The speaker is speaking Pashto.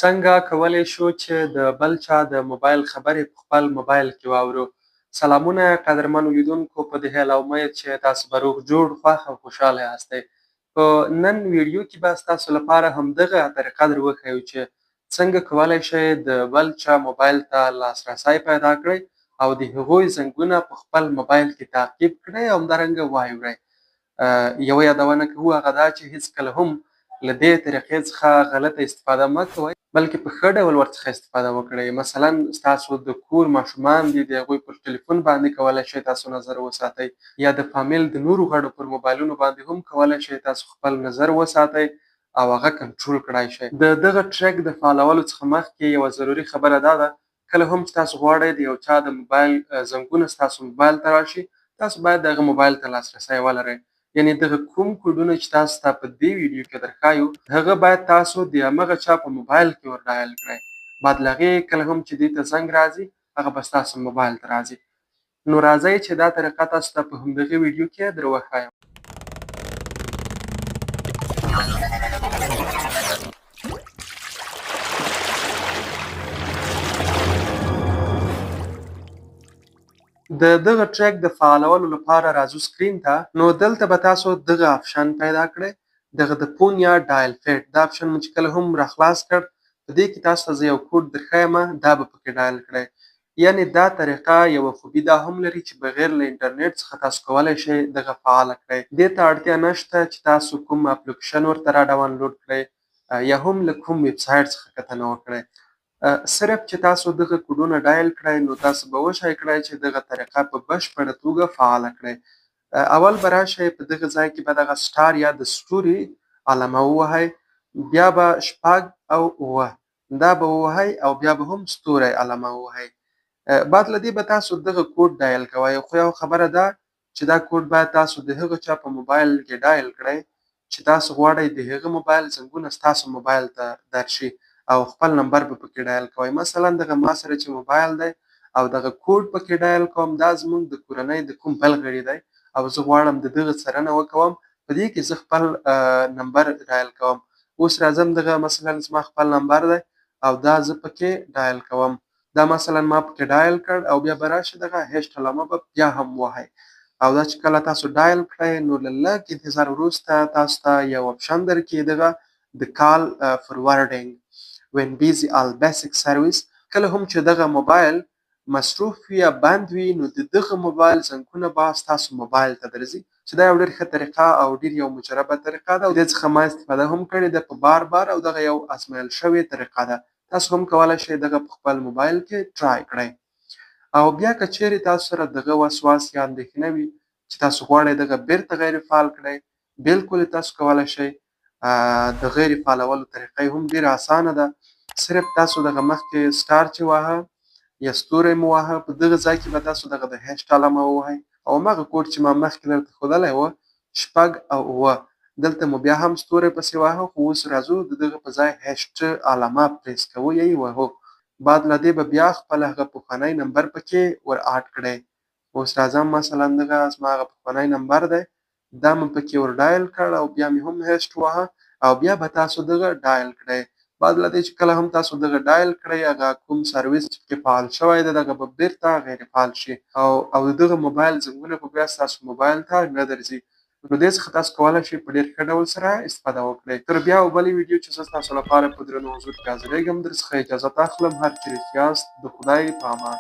څنګه کولی شو چې د بل چا د موبایل خبرې په خپل موبایل کې واورو؟ سلامونه قدرمنو لیدونکو، په دې هیله امید چې تاسو به روغ جوړ، خوښ او خوشحاله یاستئ. په نن ویډیو کې به ستاسو لپاره همدغه طریقه در وښیو چې څنګه کولی شئ د بل چا موبایل ته لاسرسی پیدا کړئ او د هغوی زنګونه په خپل موبایل کې تعقیب کړئ او همدارنګه واورئ. یوه یادونه کوو، هغه دا چې هیڅکله هم له دې طریقې څخه غلطه استفاده مه کوئ، بلکې په ښه ډول ورڅخه استفاده وکړئ. مثلا ستاسو د کور ماشومان دي، د هغوی پر ټلیفون باندې کولی شئ تاسو نظر وساتئ، یا د فامیل د نورو غړو پر موبایلونو باندې هم کولی شئ تاسو خپل نظر وساتئ او هغه کنټرول کړای شئ. د دغه trick د فعالولو څخه مخکې یوه ضروري خبره دا ده، کله هم چې تاسو غواړئ د یو چا د موبایل زنګونه ستاسو موبایل ته راشي، تاسو باید د هغه موبایل ته لاسرسی ولرئ. یعنی دغه کوم کوډونه چې تاسو ته په دې ویډیو کې درښایو، هغه باید تاسو د همغه چا په موبایل کې ور dial کړئ. بعد له هغې کله هم چې دې ته زنګ راځي، هغه به ستاسو موبایل ته راځي. نو راځئ چې دا طریقه تاسو ته په همدغه ویډیو کې در وښایم. د دغه trick د فعالولو لپاره راځو screen ته. نو دلته به تاسو دغه option پیدا کړئ، دغه د phone یا dial pad. دا option مو چې کله هم راخلاص کړ، په دې کې تاسو ته زه یو کوډ درښایم، دا به پکې dial کړئ. یعنی دا طریقه یوه خوبي دا هم لري چې بغیر له انټرنیټ څخه تاسو کولی شئ دغه فعاله کړئ. دې ته اړتیا نشته چې تاسو کوم اپلیکیشن ورته را ډاونلوډ کړئ یا هم له کوم ویب سایټ څخه کتنه وکړئ. صرف چې تاسو دغه کوډونه dial کړئ، نو تاسو به وشئ کړئ چې دغه طریقه په بشپړه توګه فعاله کړئ. اول به راشئ په دغه ځای کې به دغه star یا د ستوري علامه ووهئ، بیا به 6 او 7 دا به ووهئ او بیا به هم ستوری علامه ووهئ. بعد له دې به تاسو دغه کوډ dial کوئ. خو یو خبره ده چې دا کوډ باید تاسو د هغه چا په موبایل کې dial کړئ چې تاسو غواړئ د هغه موبایل زنګونه ستاسو موبایل ته درشي او خپل نمبر به پکې dial کوئ. مثلا دغه ما سره چې موبایل دی او دغه کوډ پکې dial کوم، دا زموږ د کورنۍ د کوم بل غړي دی او زه غواړم د دغه څارنه وکوم، په دې کې زه خپل نمبر dial کوم. اوس راځم، دغه مثلا زما خپل نمبر دی او دا زه پکې dial کوم. دا مثلا ما پکې dial کړ او بیا به راشي دغه hash علامه به بیا هم ووهئ. او دا چې کله تاسو dial کړئ، نو له لږ انتظار وروسته تاسو ته یو option درکړي، دغه د call forwarding when busy all basic service. کله هم چې دغه موبایل مصروف وي یا بند وي، نو د دغه موبایل زنګونه به ستاسو موبایل ته درځي، چې دا یو ډېر ښه طریقه او ډېر یو مجربه طریقه ده او دې څخه ما استفاده هم کړې ده په بار بار او دغه یو ازمیل شوې طریقه ده. تاسو هم کولی شئ دغه په خپل موبایل کې try کړئ. او بیا که چیرې تاسو سره دغه وسواس یا اندېښنه وي چې تاسو غواړئ دغه بیرته غیر فعال کړئ، بالکل تاسو کولی شئ. د غیر فعالولو طریقه هم ډېره اسانه ده. صرف تاسو دغه مخکې star چې واهه یا ستوری مو واهه، په دغه ځای کې به تاسو دغه د hash علامه ووهئ او هماغه کوډ چې ما مخکې درته ښودلی و، 6 او 7، دلته مو بیا هم ستوری پسې واهه، خو اوس راځو د دغه په ځای hash علامه پریس کوو یا یې وهو. بعد له دې به بیا خپل هغه پخوانی نمبر پکې ور add کړئ. اوس راځم، مثلا دغه زما هغه پخوانی نمبر دی، دا مې پکې ور dial کړ او بیا مې هم hash واهه او بیا به تاسو دغه dial کړئ. بعد له دې چې کله هم تاسو دغه dial کړئ، هغه کوم سرویس چې پکې فعال شوی دی، دغه به بیرته غیر فعال شي او د دغه موبایل زنګونه به بیا ستاسو موبایل ته نه درځي. نو دې څخه تاسو کولی شئ په ډېر ښه ډول سره استفاده وکړئ. تر بیا او بلې ویډیو چې زه ستاسو لپاره په درنو حضور کې حاضرېږم، در څخه اجازه اخلم. هر چېرې چې یاست، د خدای په امان.